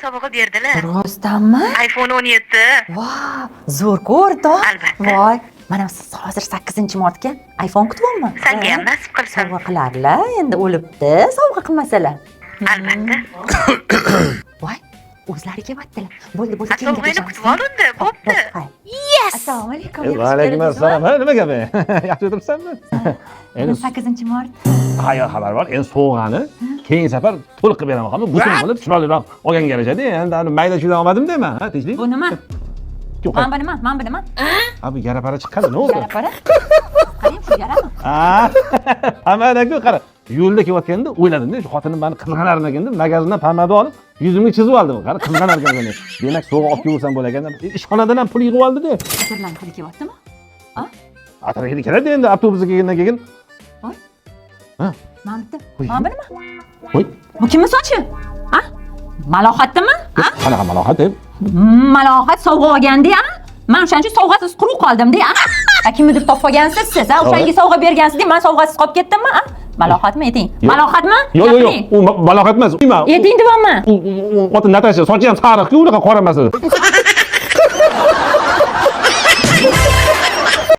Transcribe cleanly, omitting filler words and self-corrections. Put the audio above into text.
Sovg'a berdilar. Rostdanmi? iPhone 17. Vau, zo'r-ku, o'rtoq. Albatta. Voy, mana siz hozir 8-martga iPhone kutyapman. Sanga ham nasib qilsin. Sovg'a qilarlar, endi o'libdi, sovg'a qilmasalar. Albatta. Voy, o'zlari kelyaptilar. Bo'ldi, bo'ldi, Ha, keyin sovg'angni gaplashamiz. kutib ol unda, bo'pti. Yes! Assalomu alaykum. Va alaykum assalom. Ha, nima gap? Yaxshi o'tiribsanmi? Endi Endi 8-mart. ha, yo'q, xabar bor. Endi sovg'ani keyingi safar to'liq qilib beraman, xo'pmi? Butun qilib, chiroyliroq olganga yarashadi. Endi ani mayda chuyda olmadim deyman, ha, tinchlik? Bu nima? Yo'q, Men bu nima? Men bu nima? ha, bu yara para chiqqani nima bo'ldi? Yara para. Qarang, shu yarami? Ha, pomadaku qara. Yo'lda kelayotganda o'yladim-da, shu xotinim meni qizg'anarmikin deb magazindan pomada olib, yuzimga chizib oldim. Qara, qizg'anar ekan. Demak, sovg'a olib kelaversam bo'lar ekan. Ishxonadan ham pul yig'ib oldi-da. Atirlarni hidi kelyaptimi? Atir hidi keladi endi avtobusga kelgandan keyin. Voy. Ha. Mana bitta. Voy. Mana bu nima? Voy, Bu kimni sochi? Ha? Malohatdimi? Ha? qanaqa malohat deb? Malohat sovg'a olganda, ha? Men o'shaning uchun sovg'asiz quruq qoldim-da, ha? Ha, kimnidir topib olgansiz siz, ha? O'shanga sovg'a bergansiz, man sovg'asiz qolib ketdimmi, ha? Malohatmi ayting? Yo'q. Malohatmi? Yo'q, yo'q, yo'q. Gapiring. U malohat emas. Ayting deyapman. U xotin Natasha, sochi ham sariq-ku, unaqa qora emas.